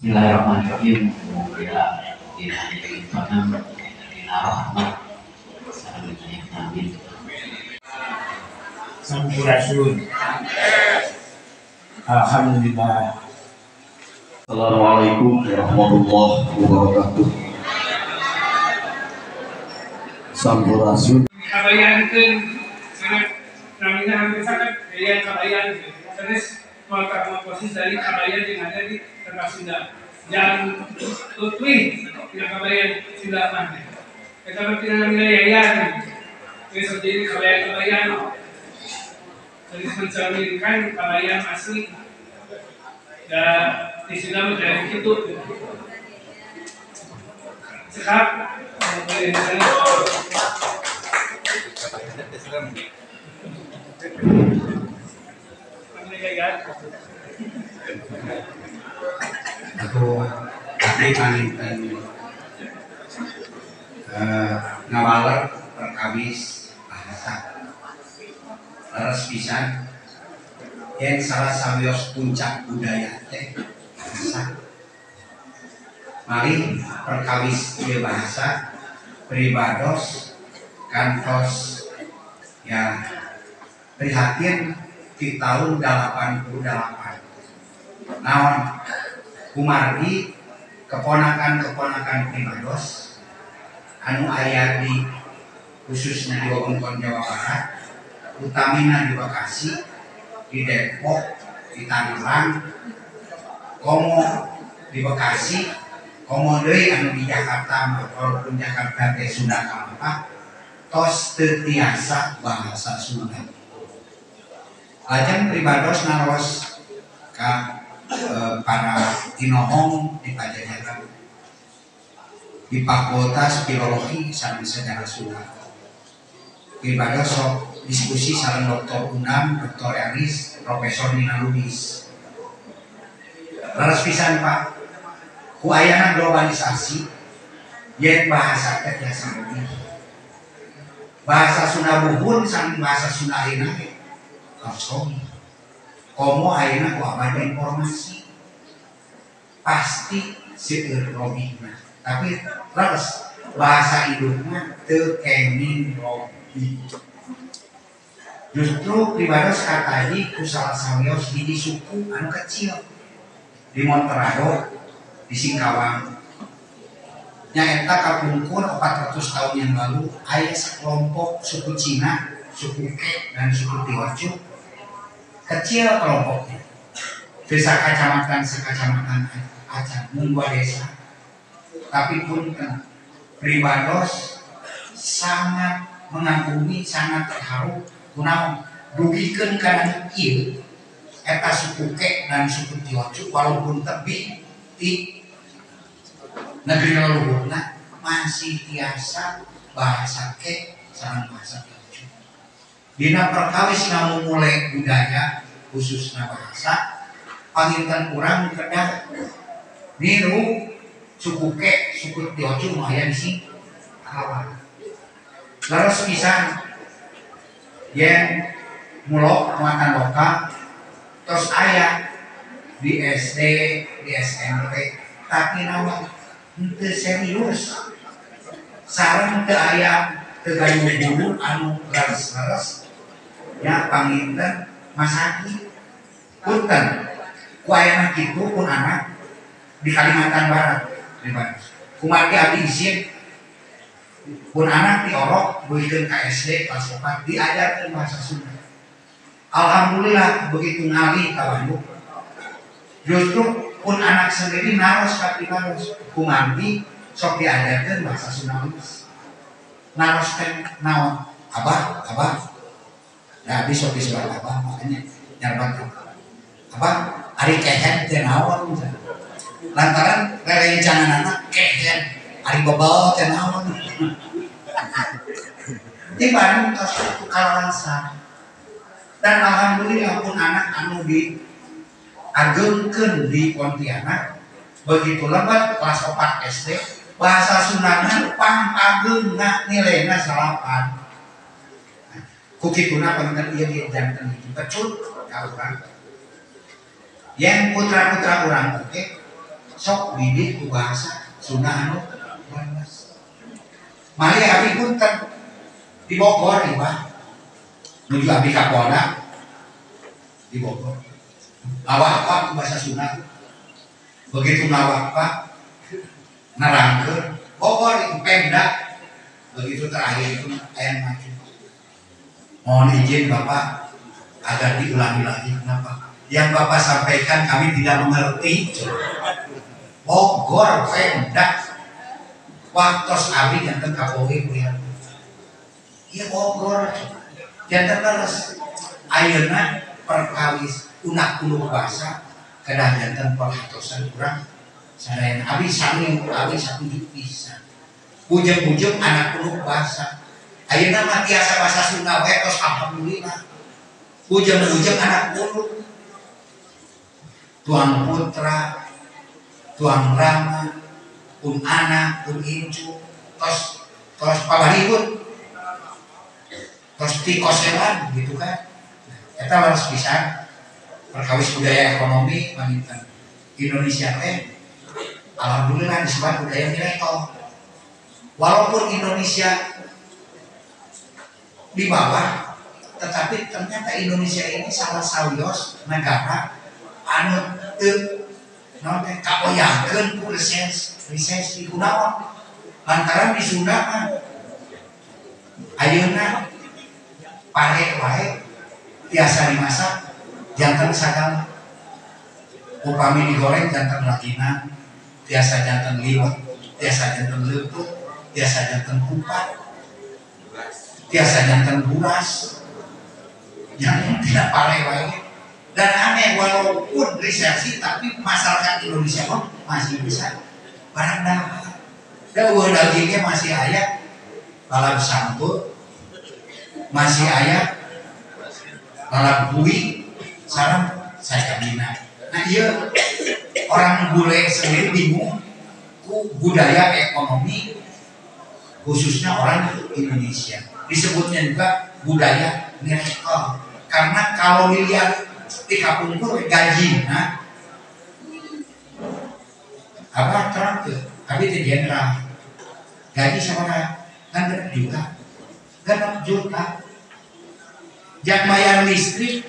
Bismillahirrahmanirrahim. Sampurasun. Alhamdulillah. Assalamualaikum warahmatullahi wabarakatuh. Sampurasun. Kabayankeun sangat namina hampir sangat ya kabayan terus posisi dari kabayan yang ada di tempat Sunda. Jangan tutui tidak kabayan Sunda mah. Kita tidak namina yayan. Terus jadi kabayan-kabayan terus mencerminkan kabayan asli. Dan di Sunda menjadi itu. Sekap aku abdi panginten ngawaler perkawis bahasa leres pisan yen salah sawios puncak budaya teh bahasa malih perkawis ieu bahasa pribados kantos ya prihatin di tahun 88 naon kumargi keponakan-keponakan pribados anu aya di khususnya di wewengkon Jawa Barat, utamina di Bekasi, di Depok, di Tangerang, komo di Bekasi, komo deui anu di Jakarta, walaupun Jakarta teh Sunda kampah, tos teu tiasa bahasa Sunda. Lajeng pribados naros ka para tinohong di Pajajaran di Fakultas Filologi sareng Sejarah Sunda. Pribados sok diskusi sareng Dr. Unam, Dr. Eris, Profesor Nina Lubis. Leres pisan Pak, ku ayana globalisasi yen bahasa teh tiasa lebih. Bahasa Sunda buhun sareng bahasa Sunda ayeuna ge tos. Komo ayeuna ku abad informasi pasti seueur robihna, tapi leres bahasa indukna teu kenging robih. Justru pribados kataji ku salah sawios hiji suku anu kecil di Monterado di Singkawang. Nyaeta kapungkur 400 tahun yang lalu aya sekelompok suku Cina, suku Ke dan suku Teochew. Kecil kelompoknya. Desa kacamatan sekacamatan acan mung dua desa. Tapi pun pribados sangat mengagumi, sangat terharu kunaon dugikeun kana ieu eta suku Ke dan suku Teochew walaupun tebih di negeri leluhurna masih tiasa bahasa Ke sareng bahasa Teochew. Dina perkawis ngamumule budaya khususna bahasa panginten urang kedah niru suku Ke, suku Teochew nu aya di Singkawang. Leres pisan yen mulok muatan lokal tos aya di SD, di SMP, tapi naon henteu serius. Sareng teu aya teu gayu guru anu leres-leres ya panginten masaki punten ku ayana kitu pun anak di Kalimantan Barat pribados. Kumargi abdi izin pun anak diorok dugikeun ka SD kelas 4 diajarkeun bahasa Sunda. Alhamdulillah begitu ngalih ka Bandung justru pun anak sendiri naros ka pribados kumargi sok diajarkeun bahasa Sunda. Naros teh naon? Abah, abah. Nah, abdi sok disebat abah makanya nyarbat abah ari kehen teh naon lantaran rerencanganana kehen ari bebel teh naon. Di Bandung tos kalaransan. Dan alhamdulillah pun anak anu diagengkeun di Pontianak begitu lebat kelas 4 SD bahasa Sundana pangpageungna nilaina 8. Ku kituna panginten ieu ge janten hiji pecut ka urang. Yen putra-putra urang oge Sok didik ku bahasa Sunda anu leres. Mari abi punten di Bogor ieu mah. Nuju abi ka Polda di Bogor. Ngawak ku bahasa Sunda. Begitu ngawak nerangkeun Bogor itu Pemda. Begitu terakhir itu aya maju. Mohon izin Bapak agar diulangi lagi. Kenapa? Yang Bapak sampaikan kami tidak mengerti. Bogor Pemda. Waktos abi janten Kapolri kuliah. Iya Bogor. Janten leres. Ayeuna perkawis unak-unuk bahasa kedah janten perhatosan urang sadayana. Abi sami abi satuju pisan. Bujeng-bujeng anak unuk bahasa. Ayeuna mah tiasa bahasa Sunda we tos alhamdulillah. Bujeng-bujeng anak unuk. Tuang putra, tuang rama, pun anak, pun incu, tos tos pabarihun, tos tikoselan gitu kan. Eta harus bisa perkawis budaya ekonomi panginten Indonesia teh alhamdulillah disebut budaya miracle. Walaupun Indonesia di bawah, tetapi ternyata Indonesia ini salah sawios negara anu teu naon teh kaoyakeun ku resesi kunaon lantaran di Sunda mah ayeuna pare wae tiasa dimasak janten sagala. Upami digoreng janten ragina, tiasa janten liwet, tiasa janten leupeut, tiasa janten kupat, tiasa janten buras, janten tidak pare wae. Dan aneh walaupun resesi tapi masyarakat Indonesia pun masih bisa barang dahar. Dan uang dagingnya masih aya lalap sampo, masih aya lalap bui, sareng saya kabina. Nah iya orang bule sendiri bingung ku budaya ekonomi khususnya orang Indonesia. Disebutnya juga budaya miracle karena kalau dilihat di kapungkur gaji nah apa terang tuh tapi itu jenderal gaji sama kan 6 juta, 6 juta jangan bayar listrik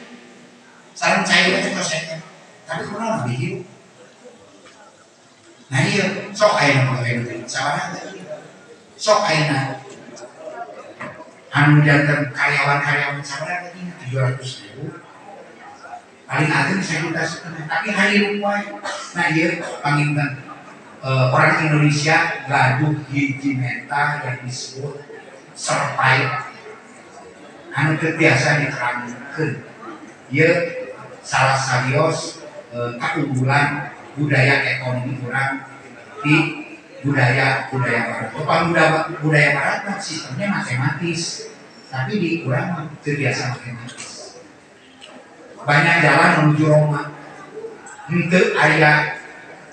sareng cair itu prosesnya tapi kurang lebih hidup. Nah iya sok ayeuna pegawai negeri sawarana sok ayeuna anu janten karyawan-karyawan sawarana 700.000 paling ageng 1,5 juta tapi hari wae. Nah ieu panginten orang Indonesia gaduh hiji mental yang disebut survive anu teu biasa diterangkeun. Ieu salah sawios kaunggulan budaya ekonomi urang di budaya budaya barat. Upami budaya barat mah sistemnya matematis, tapi di urang mah teu biasa matematis. Banyak jalan menuju Roma. Henteu aya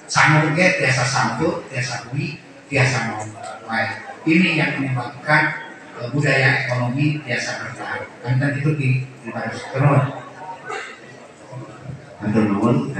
sangu ge tiasa sampo, tiasa bui, tiasa naon wae. Ini yang menyebabkan budaya ekonomi tiasa bertahan. Kanten itu di terus. Hatur nuhun.